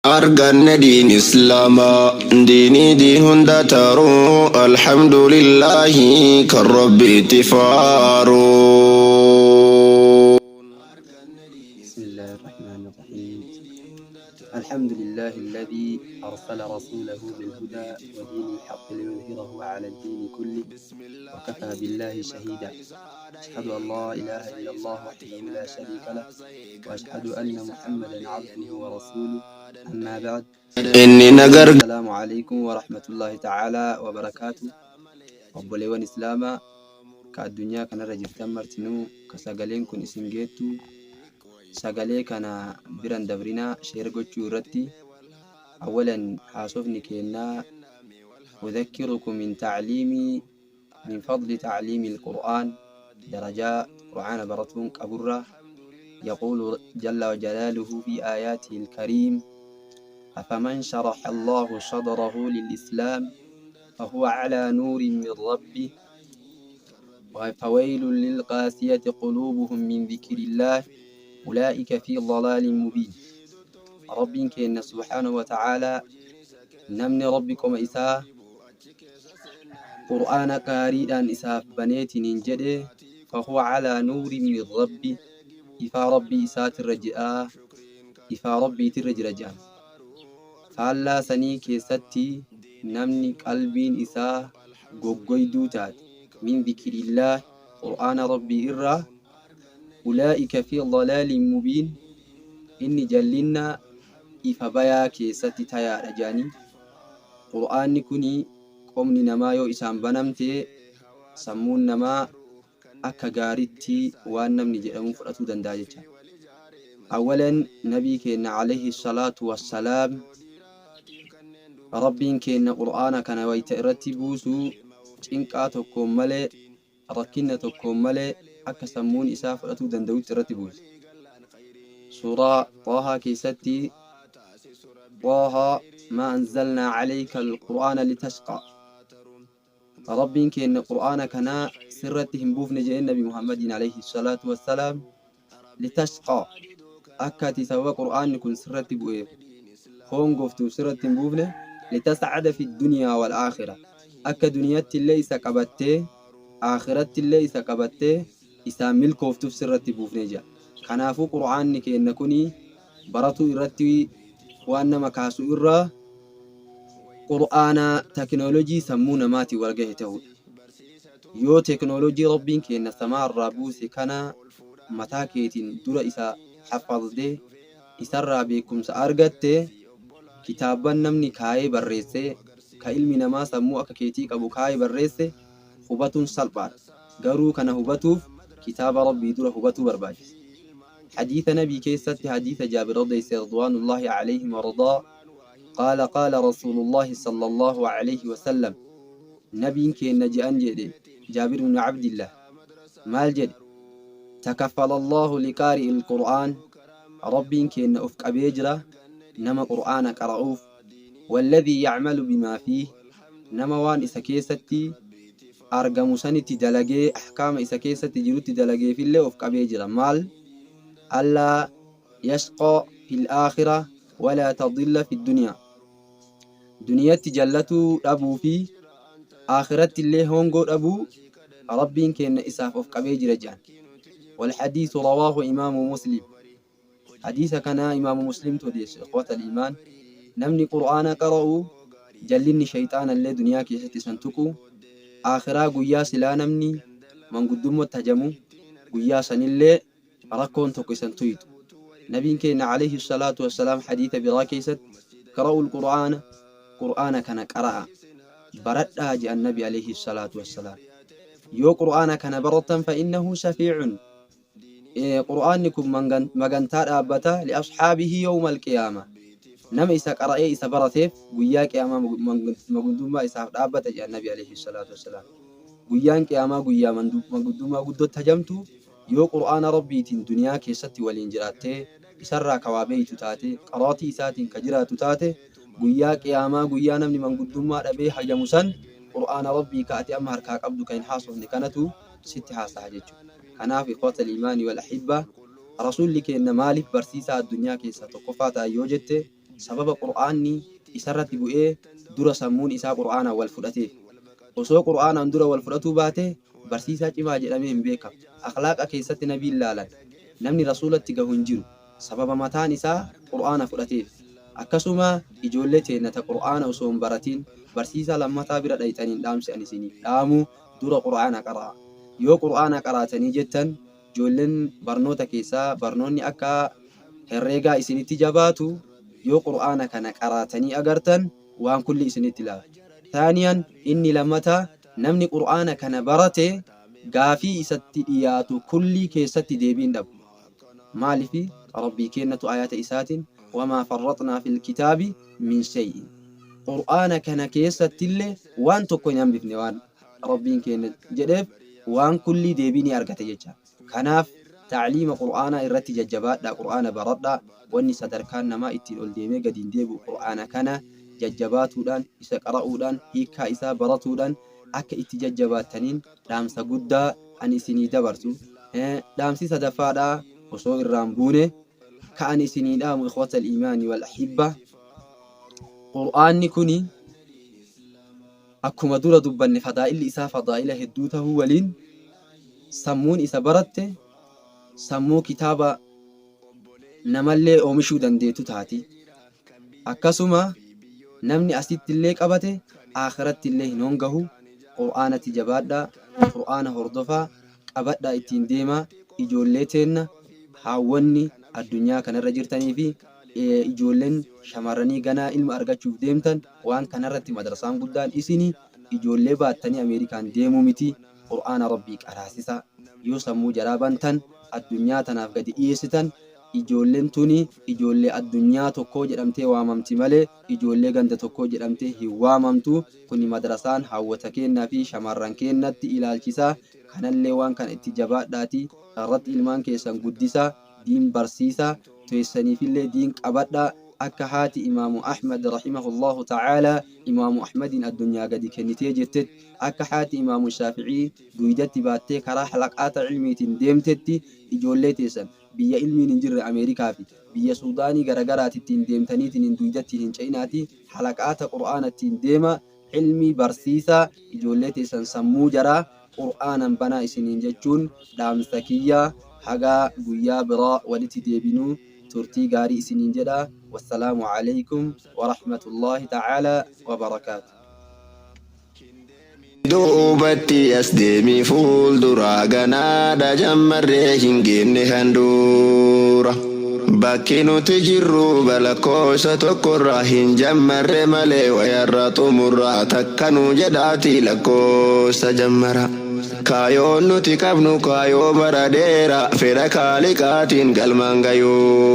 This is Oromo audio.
Arganne diin Islaamaa diinii diin hunda taruu alhamdulillaahi kan Rabbiitti faaruu. بسم الله الرحمن الرحيم. الحمد لله الذي أرسل رسوله بالهدى ودين الحق ليظهره على الدين كله وكفى بالله شهيدا. أشهد أن لا إله إلا الله وحده لا شريك له وأشهد أن محمدا عبده ورسوله. أما بعد. Inni na gargaara. السلام عليكم ورحمة الله تعالى وبركاته. Obboleewwan Islaamaa ka addunyaa kanarra jirtan martinuu, ka sagaleen kun isin geettu, sagalee kana biran dabrinaa share gochuu irratti. Awwalan haasofni keennaa أذكركم من تعليم من فضل تعليم القرآن، درجة قرآن baratuun qaburra. يقول جل وجلاله في آياته الكريم: أفمن شرح الله صدره للإسلام فهو على نور من ربه فويل للقاسية قلوبهم من ذكر الله أولئك في ضلال مبين. ربين كين سبحانه وتعالى namni Rabbi qoma isaa Qur'aana gaariidhaan isaaf baneetiniin jedhe، فهو على نور من ربه، ifaa Rabbii isaatirra ji'a, ifaa Rabbiitirra jira jedhan. Faallaa sanii keessatti namni qalbiin isaa goggoyduu taate من ذكر الله، Qur'aana Rabbii irraa، أولئك في ضلال مبين، inni jallinna ifa bayaa keessatti tayaadha jedhanii. Qur'aanni kuni qomni namaa yoo isaan banamte sammuun namaa akka gaaritti waan namni jedhamu fudhatuu danda'a jecha. Awwalan Nabii keenya عليه الصلاة والسلام Rabbiin keenya Qur'aana kana wayita irratti buusu cinqaa tokkoon malee, rakkina tokkoon malee, akka sammuun isaa fudhatuu danda'utti irratti buuse. Suuraa Xaahaa keessatti: طه ما أنزلنا عليك القرآن لتشقى. Rabbiin keenya Qur'aana kana sirratti hin buufne jedheen Nabi Muhammadiin عليه الصلاة والسلام، لتشقى، akka ati sababa Qur'aanni kun sirratti bu'eef hoongoftuuf sirratti hin buufne. لتسعد في الدنيا والآخرة، akka duniyatti illee isa qabattee aakiratti illee isa qabattee isaan milkooftuuf sirratti buufne jedha. Kanaafuu Qur'aanni keenya kuni baratuu irratti waan nama kaasu irraa Qur'aana teknoolojii sammuu namaatiin wal gahe ta'uudha. Yoo teknoolojii Rabbiin keenya samaa irraa buuse kana mataa keetiin dura isa haffazde, isarraa beekumsa argatte, kitaabban namni kaayee barreesse, ka ilmi namaa sammuu akka keetii qabu kaayee barreesse hubatuun salphaadha. Garuu kana hubatuuf kitaaba Rabbii dura hubatuu barbaachisa. Hadiisa Nabii keessatti, hadiisa Jaabir odeesse رضوان الله عليهم ورضاه، قال قال رسول الله صلى الله عليه وسلم، Nabiin keenya je'an jedhe Jaabir ibn Abdillah. Maal jedhe? تكفل الله لقارئ القرآن، Rabbiin keenya of qabee jira nama Qur'aana qara'uuf، والذي يعمل بما فيه، nama waan isa keessatti argamu sanitti dalagee, ahkaama isa keessatti jirutti dalageefillee of qabee jira. Maal? ألا يشقى في الآخرة ولا تضل في الدنيا. Duniyatti jallatuu dhabuu fi aakiratti illee hongoo dhabuu Rabbiin keenya isaaf of qabee jira jedhan. والحديث رواه إمام مسلم. حديث كان إمام مسلم توديس. إخوة الإيمان، namni Qur'aana qara'u jallinni shayxaana illee duniyaa keessatti isan tuqu, aakhiraa guyyaa silaa namni manguddummaatti hajamu guyyaa sanillee rakkoon tokko isan tuytu. Nabiin keenya عليه الصلاة والسلام hadiisa biraa keessatti: اقرءوا القرآن، Qur'aana kana qara'a, baradhaa jedhan Nabi عليه الصلاة والسلام. Yoo Qur'aana kana barattan، فإنه شفيع، Qur'aanni kun magantaa dhaabbata، لأصحابه يوم القيامة، nama isa qara'ee isa barateef guyyaa qiyaamaa maguddummaa isaaf dhaabbata jedhan Nabi عليه الصلاة والسلام. Guyyaan qiyaamaa guyyaa manguddummaa guddootti hajamtu. Yoo Qur'aana Rabbiitiin duniyaa keessatti waliin jiraattee, isarraa kawaa beeytu taate, qaraatii isaatiin ka jiraatu taate, guyyaa qiyaamaa, guyyaa namni manguddummaa dhabee hajamu san, Qur'aana Rabbii ka ati amma harkaa qabdu ka hin haasofne kanatu sitti haasa'a jechuudha. Kanaaf إخوة الإيمان والأحبة، Rasuulli keenya maaliif barsiisaa addunyaa keessaa tokkoffaa ta'an yoo jette Sababa Qur'aanni isarratti bu'ee dura sammuun isaa Qur'aanaan wal fudhateef. Osoo Qur'aanaan dura wal fudhatuu baatee barsiisaa cimaa jedhamee hin beekamu. Akhlaaqa keessatti Nabiin laalan. Namni Rasuulatti gahu hin jiru. Sababa mataan isaa Qur'aana fudhateef. Akkasuma ijoollee teenna ta Qur'aana osoo hin baratin barsiisaa lammataa bira dhayxaniin dhaamsi ani isiniif dhaamu dura Qur'aana qara'aa. Yoo Qur'aana qaraatanii jettan ijoolleen barnoota keessaa barnoonni akka herreegaa isinitti jabaatu yoo Qur'aana kana qaraatanii agartan waan kulli isinitti laafa. Thaaniyan inni lammataa namni Qur'aana kana barate gaafii isatti dhiyaatu kullii keessatti deebii hin dhabu. Maalifi Rabbii keennatu aayaata isaatiin wamaa farraxnaa fil kitaabi min shay'in. Qur'aana kana keessattillee waan tokko hin hambifne waan Rabbiin keenna jedheef waan kullii deebii ni argata jecha. Kanaaf ta'liima Qur'aanaa irratti jajjabaadhaa Qur'aana baradhaa wanni sadarkaan namaa ittiin ol deemee gadi hin deebi'u Qur'aana kana jajjabaatuudhaan isa qara'uudhaan hiikkaa isaa baratuudhaan akka itti jajjabaattaniin dhaamsa guddaa ani isinii dabarsu. Dhaamsi sadaffaadhaa osoo irraan buune ka ani isinii dhaamu ikhwatal iimaani wal ahibba Qur'aanni kuni Akkuma dura dubbanne fadaa'illi isaa fadaa'ila hedduu tahuu waliin sammuun isa baratte sammuu kitaaba namallee oomishuu dandeettu taati. Akkasuma namni asittillee qabate aakhirattillee hin hongahu. Qur'aanatti jabaadhaa, Qur'aana hordofaa, qabadhaa ittiin deemaa. Ijoollee teenna haawwanni addunyaa kanarra jirtanii fi ijoollen shamarranii ganaa ilma argachuuf deemtan waan kanarratti madrasaan guddaan isini ijoollee baattanii Ameerikaan deemuu miti qur'aana rabbii qaraasisaa yoo sammuu jaraa bantan addunyaa tanaaf gadi dhiyeessitan ijoollen tuni ijoollee addunyaa tokkoo jedhamtee waamamti malee ijoollee ganda tokkoo jedhamtee hin waamamtu kuni madrasaan haawwota keennaa fi shamarran keennatti ilaalchisaa kanallee waan kana itti jabaadhaatii irratti ilmaan keessan guddisaa diin barsiisaa teessaniifillee diin qabadhaa akka haati imaamu Ahmad rahimahullahu ta'aalaa imaamu Ahmadiin addunyaa gadi kennitee jettetti akka haati imaamu Shaafi'ii duydatti baattee karaa halaqaata ilmiitiin deemtetti ijoollee teessan biyya ilmiin hin jirre Ameerikaa fi biyya Suudaanii garagaraatittiin deemtaniitiin hin duydattiin hin ce'inaatii halaqaata Qur'aanattiin deema ilmii barsiisaa ijoollee teessan sammuu jaraa Qur'aanan banaa isiniin jechuun dhaamsa kiyya haga guyyaa biraa walitti deebinuu turtii gaarii isiniin jedha wassalaamu aleykum warahmatullaahi ta'aalaa wabarakaatu. Duubatti as deemi fuulduraa ganaadha jammarree hin geenne handhuura. Bakki nuti jirru balakkoofsa tokkorraa hin jammarre malee wayarra xumurraa takka nu jedhaati lakkoofsa jammara. Kaayoon nuti qabnu kaayoo bara dheera fedha kaaliqaatiin galmaan gayuu.